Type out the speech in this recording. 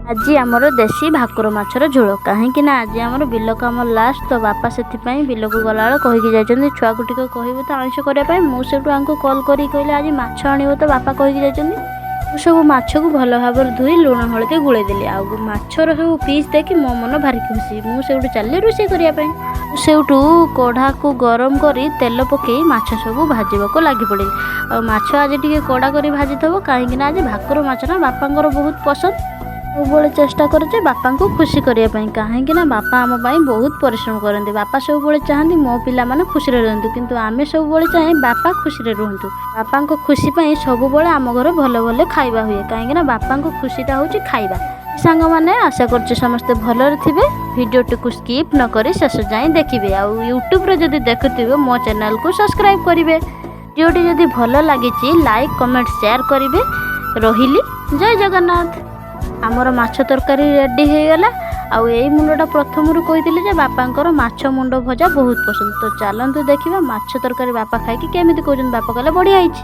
ଆଜି ଆମର ଦେଶୀ ଭାକୁର ମାଛର ଝୋଳ। କାହିଁକି ନା ଆଜି ଆମର ବିଲ କାମ ଲାଷ୍ଟ, ତ ବାପା ସେଥିପାଇଁ ବିଲକୁ ଗଲାବେଳେ କହିକି ଯାଇଛନ୍ତି, ଛୁଆକୁ ଟିକେ କହିବୁ ତ ଆଇଁଷ କରିବା ପାଇଁ। ମୁଁ ସେଇଠୁ ଆଙ୍କୁ କଲ୍ କରିକି କହିଲି, ଆଜି ମାଛ ଆଣିବ ତ, ବାପା କହିକି ଯାଇଛନ୍ତି। ମୁଁ ସବୁ ମାଛକୁ ଭଲ ଭାବରେ ଧୋଇ ଲୁଣ ହଳଦୀ ଗୋଳେଇ ଦେଲି। ଆଉ ମାଛର ସବୁ ପିସ୍ ଦେଖି ମୋ ମନ ଭାରି ଖୁସି। ମୁଁ ସେଇଠୁ ଚାଲିଲି ରୋଷେଇ କରିବା ପାଇଁ। ମୁଁ ସେଇଠୁ କଢ଼ାକୁ ଗରମ କରି ତେଲ ପକାଇ ମାଛ ସବୁ ଭାଜିବାକୁ ଲାଗି ପଡ଼ିଲି। ଆଉ ମାଛ ଆଜି ଟିକେ କଡ଼ା କରି ଭାଜିଥିବ, କାହିଁକି ନା ଆଜି ଭାକୁର ମାଛ ନା ବାପାଙ୍କର ବହୁତ ପସନ୍ଦ। ସବୁବେଳେ ଚେଷ୍ଟା କରେ ଯେ ବାପାଙ୍କୁ ଖୁସି କରିବା ପାଇଁ, କାହିଁକି ନା ବାପା ଆମ ପାଇଁ ବହୁତ ପରିଶ୍ରମ କରନ୍ତି। ବାପା ସବୁବେଳେ ଚାହାନ୍ତି ମୋ ପିଲାମାନେ ଖୁସିରେ ରୁହନ୍ତୁ, କିନ୍ତୁ ଆମେ ସବୁବେଳେ ଚାହେଁ ବାପା ଖୁସିରେ ରୁହନ୍ତୁ। ବାପାଙ୍କ ଖୁସି ପାଇଁ ସବୁବେଳେ ଆମ ଘରେ ଭଲ ଭଲ ଖାଇବା ହୁଏ, କାହିଁକି ନା ବାପାଙ୍କ ଖୁସିଟା ହେଉଛି ଖାଇବା। ସାଙ୍ଗମାନେ, ଆଶା କରୁଛି ସମସ୍ତେ ଭଲରେ ଥିବେ। ଭିଡ଼ିଓଟିକୁ ସ୍କିପ୍ ନ କରି ଶେଷ ଯାଏଁ ଦେଖିବେ। ଆଉ ୟୁଟ୍ୟୁବରେ ଯଦି ଦେଖୁଥିବେ, ମୋ ଚ୍ୟାନେଲକୁ ସବସ୍କ୍ରାଇବ୍ କରିବେ। ଭିଡ଼ିଓଟି ଯଦି ଭଲ ଲାଗିଛି, ଲାଇକ୍, କମେଣ୍ଟ, ସେୟାର କରିବେ। ରହିଲି, ଜୟ ଜଗନ୍ନାଥ। ଆମର ମାଛ ତରକାରୀ ରେଡ଼ି ହେଇଗଲା। ଆଉ ଏଇ ମୁଣ୍ଡଟା ପ୍ରଥମରୁ କହିଥିଲି ଯେ ବାପାଙ୍କର ମାଛ ମୁଣ୍ଡ ଭଜା ବହୁତ ପସନ୍ଦ। ତ ଚାଲନ୍ତୁ ଦେଖିବା ମାଛ ତରକାରୀ ବାପା ଖାଇକି କେମିତି କହୁଛନ୍ତି। ବାପା କହିଲେ ବଢ଼ିଆ ହେଇଛି।